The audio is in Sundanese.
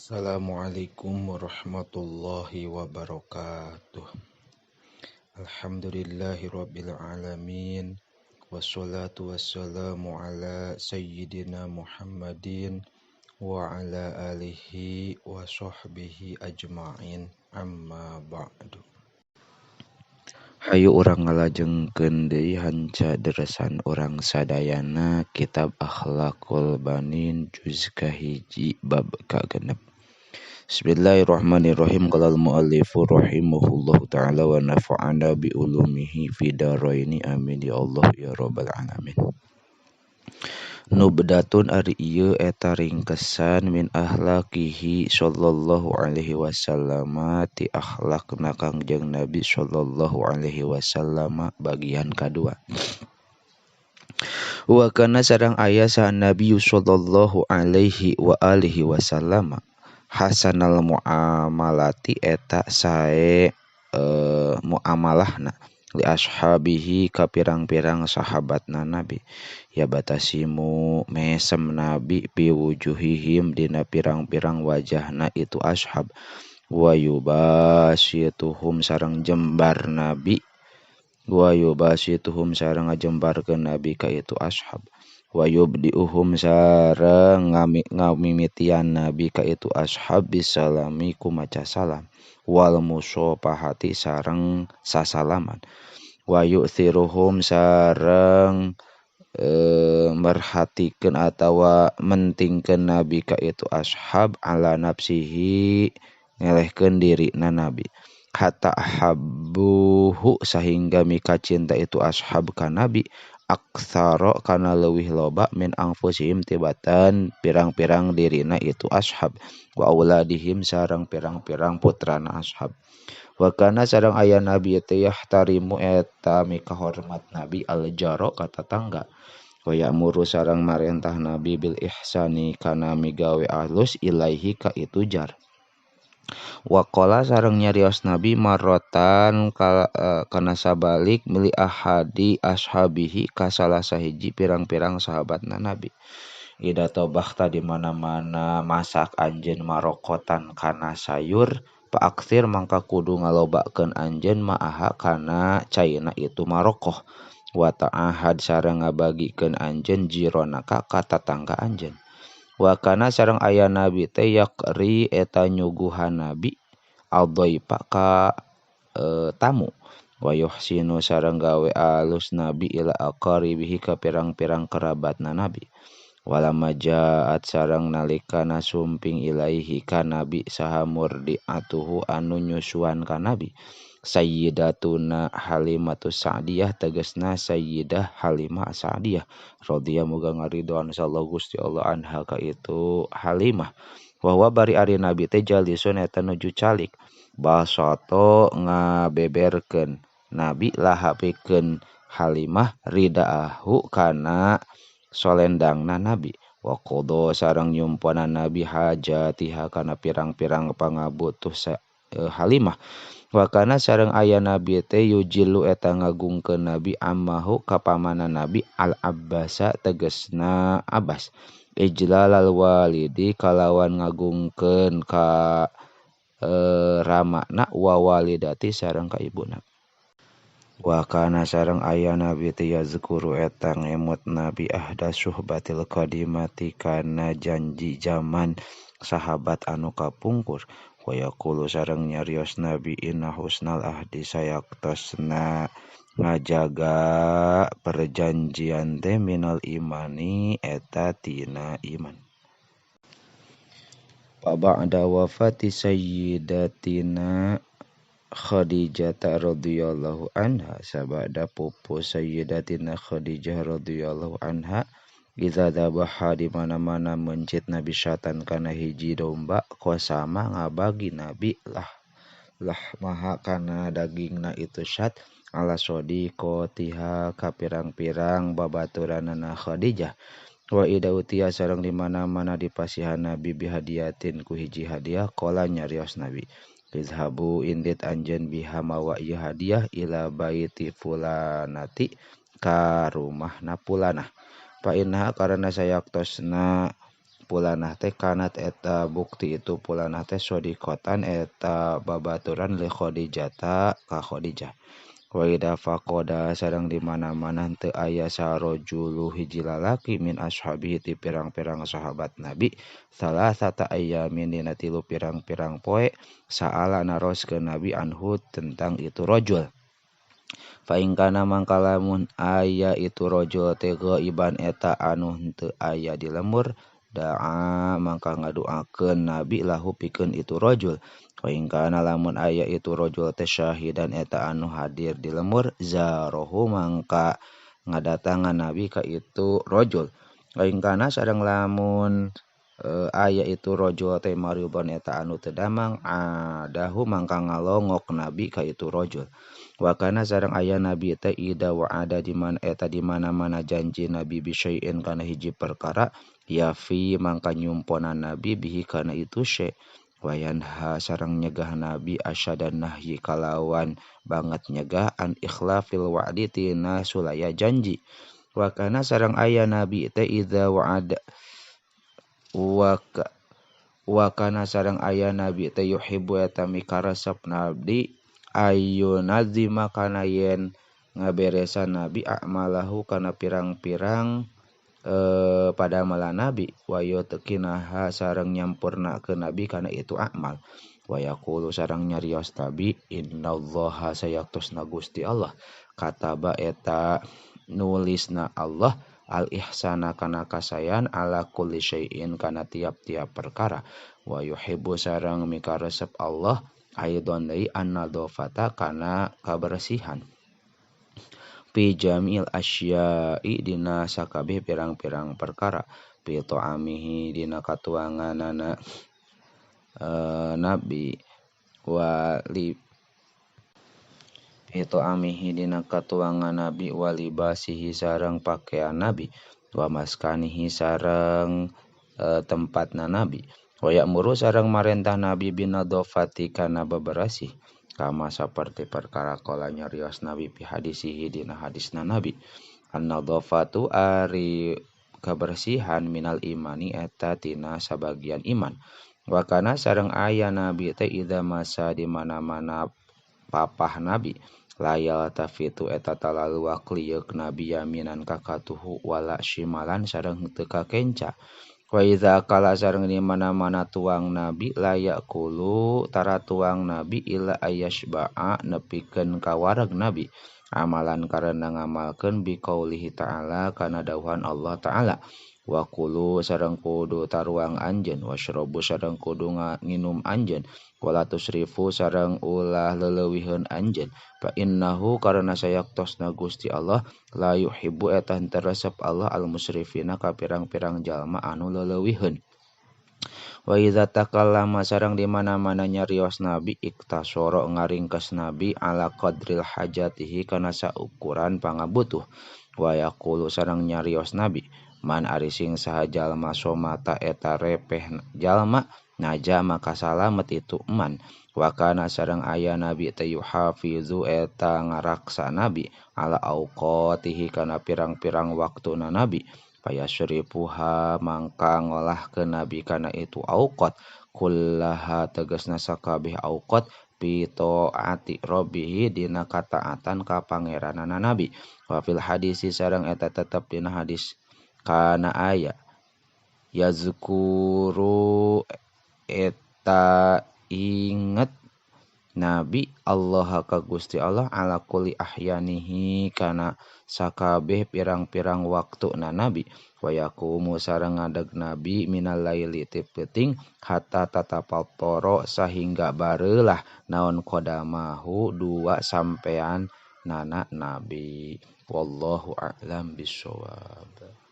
Assalamualaikum warahmatullahi wabarakatuh. Alhamdulillahirabbil alamin. Wassalatu wassalamu ala sayyidina Muhammadin wa ala alihi wa sahbihi ajma'in. Amma ba'du. Hayu urang ngalajengkeun deui hanca deresan urang sadayana kitab Akhlaqul Banin juz kahiji bab kagenep. Bismillahirrahmanirrahim. Qala al-muallifu rahimahullahu ta'ala wa nafa'ana bi ulumihi fi daraini amin ya Allah ya rabbal alamin. Nubdatun ari ieu eta ringkesan min ahlakihi sallallahu alaihi wasallam ti akhlakna Kangjeng Nabi sallallahu alaihi wasallam bagian kadua. Wa kana sareng aya saha Nabi sallallahu alaihi wa alihi wasallam hasanal muamalati eta sae muamalahna li ashabihi ka pirang-pirang sahabatna Nabi ya batasimu mesem Nabi bi wujuhihim dina pirang-pirang wajahna itu ashab wa yubasituhum sareng jembar Nabi wa yubasituhum sareng ngajembarkeun Nabi ka itu ashab wa yubdiuhum sareng ngamimitian Nabi ka itu ashab bisalami ku maca salam wal musopahati sareng sasalaman wa yu'thiruhum sareng merhatikeun atawa mentingkeun Nabi ka itu ashab ala nafsihi ngelehkeun dirina Nabi hatta habbuhu sahingga mika cinta itu ashab ka Nabi aktsara kana leuwih loba min anfusihim tibatan pirang-pirang dirina itu ashab wa auladihim sareng pirang-pirang putrana ashab wa kana sareng aya Nabi teh yahtarimu eta mika hormat Nabi al-jaro ka tatangga wa ya'muru sareng marentah Nabi bil ihsani kana migawe alus ilaihi ka itu jar. Wa qala sareng nyarios Nabi marrotan kana sabalik li ahadi ashabihi ka salah sahiji pirang-pirang sahabatna Nabi. Ida tobakta di mana-mana masak anjeun marokotan kana sayur paaksir mangka kudu ngalobakeun anjeun ma'aha kana caina itu marokoh wa ta'ahad sareng ngabagikeun anjeun jironaka ka tatangga anjeun. Wa kana sareng aya Nabi teh yaqri eta nyuguhan Nabi al-dhaifa ka tamu wa yuhsinu sareng gawe alus Nabi ila aqaribihi ka pirang-pirang kerabatna Nabi walamma ja'at sareng nalika nasumping ilaihi ka Nabi saha murdi'atuhu anu nyusuan ka Nabi Sayyidatuna Halimatu Sa'diyah tegasna Sayyidah Halimah Sa'diyah radhiyallahu muga ngaridhoan sallallahu Gusti Allah anha ka itu Halimah wa huwa bari ari Nabi teh jalisun eta nuju calik basoto ngabeberkeun Nabi laha pikeun Halimah ridaahu kana solendangna Nabi wa qada sareng nyumponan Nabi hajatiha kana pirang-pirang pangabutuh Halimah wa kana sareng aya Nabi teh yujilu eta ngagungkeun Nabi ammahu ka pamana Nabi al Abbasa tegasna Abbas ijlalal walidi kalawan ngagungkeun ka ramana wa walidati sareng ka ibuna. Wa kana sareng aya Nabi teh yazkuru eta ngemut Nabi ahda suhbatil qadimati kana janji zaman sahabat anu kapungkur wa yaqulu sareng nyarios Nabi inna husnal ahdi sayaktosna ngajaga perjanjian teh minal imani eta tina iman. Fa ba'da wafati sayyidatina Khadijah radhiyallahu anha sabada pupus sayyidatina Khadijah radhiyallahu anha iza dzabaha di mana-mana mencit Nabi syatan kana hiji domba qasama ngabagi Nabi lah maha kana dagingna itu syat ala sodiqotiha ka pirang-pirang babaturanana Khadijah wa ida utia sareng di mana-mana dipasihan Nabi bihadiatin ku hiji hadiah qala nyarios Nabi izhabu indit anjeun biha mawa ieu hadiah ila baiti fulanati ka rumahna fulanah fa innaha karana sayaktosna Pulanah teh kanat eta bukti itu pulanah teh sodiqotan eta babaturan li Khadijata ka Khadijah. Wa idza faqada sareng di mana-mana teu aya sarojulu hiji lalaki min ashabihi ti pirang-pirang sahabat Nabi salasata ayyamin dina tilu pirang-pirang poe sa'ala naroskeun Nabi anhu tentang itu rajul. Fa in kana mangka lamun aya itu rajul teh ghaiban eta anu henteu aya di lembur da'a mangka ngaduakeun Nabi lahu pikeun itu rajul. Wa in kana lamun aya itu rajul teh syahidan eta anu hadir di lembur zarohu mangka ngadatangan Nabi ka itu rajul. Wa in kana sareng lamun aya itu rajul teh maribon eta anu teu damang adahu mangka ngalongok Nabi ka itu rajul. Wa kana sareng aya Nabi teh ida wa ada di mana eta di mana-mana janji Nabi bisyai'in kana hiji perkara yafi mangka nyumponan Nabi bihi kana itu syai'. Wayanha sareng nyegah Nabi asyadan nahyi kalawan banget nyegah an ikhlafil wa'di tina sulaya janji. Wa kana sareng aya Nabi teh idza wa'ada wa kana sareng aya Nabi teh yuhibbu eta mikaresep Nabi ayunazima kana yen ngaberesan Nabi a'malahu kana pirang-pirang pada malah Nabi wa yutkinaha sareng nyampurnakeun Nabi kana itu amal. Wa yaqulu sareng nyarios Nabi innallaha sayaktosna Gusti Allah kataba eta nulisna Allah al ihsana kana kasayan ala kulli syai'in kana tiap-tiap perkara. Wa yuhibbu sareng mikaresep Allah aidon deui an-nadhafata kana kabersihan fi jami'il asya'i dina sakabeh pirang-pirang perkara fi ta'amihi dina katuanganana Nabi wa li fi ta'amihi dina katuangan Nabi wa libasihi sareng pakaian Nabi wa maskanihi sareng tempatna Nabi wa ya'muru sareng marentah Nabi binadhafati kana beberasih kama saperti perkara kala nyarios Nabi fi hadisihi dina hadisna Nabi an-nadhafatu ari kebersihan minal imani eta tina sabagian iman. Wa kana sareng aya Nabi teh idza masa di mana-mana papah Nabi layal tafitu eta talaluak lieuk Nabi yaminan ka katuhu wala shimalan sareng teu kakenca. Wa idza akala sareng di mana-mana tuang Nabi layak kulu tara tuang Nabi ila ayashba'a nepikeun ka wareg Nabi amalan karena ngamalkeun biqaulihi ta'ala kana dawuhan Allah ta'ala wa kulu sareng kudu taruang anjeun wasyrabu sareng kudu nginum anjeun wala tusrifu sareng ulah leleuwiheun anjeun fa innahu karena sayaktosna Gusti Allah la yuhibbu eta henteu resep Allah al musrifina ka pirang-pirang jalma anu leleuwiheun. Wa idza takallama sareng di mana-mana nyarios Nabi iktasoro ngaringkes Nabi ala qadril hajatihi kana saukuran pangabutuh. Wa yaqulu sareng nyarios Nabi man ari sing saha jalma somata eta repeh jalma naja maka salamet itu man. Wa kana sareng aya Nabi teh yuhafizu eta ngaraksa Nabi ala auqatihi kana pirang-pirang waktuna Nabi payasrifuha mangka ngolahkeun Nabi kana itu auqat kullaha tegasna sakabeh auqat bi taati rabbihi dina kataatan ka pangeranana Nabi. Wa fil hadisi sareng eta tetep dina hadis kana aya yazkuru eta inget Nabi Allah ka Gusti Allah ala kulli ahyanihi kana sakabeh pirang-pirang waktuna Nabi. Wa yaqumu sareng ngadeg Nabi minal laili ti peuting hatta tatapatoro sahingga bareulah naon qadamahu dua sampean nana Nabi. Wallahu a'lam bissawab.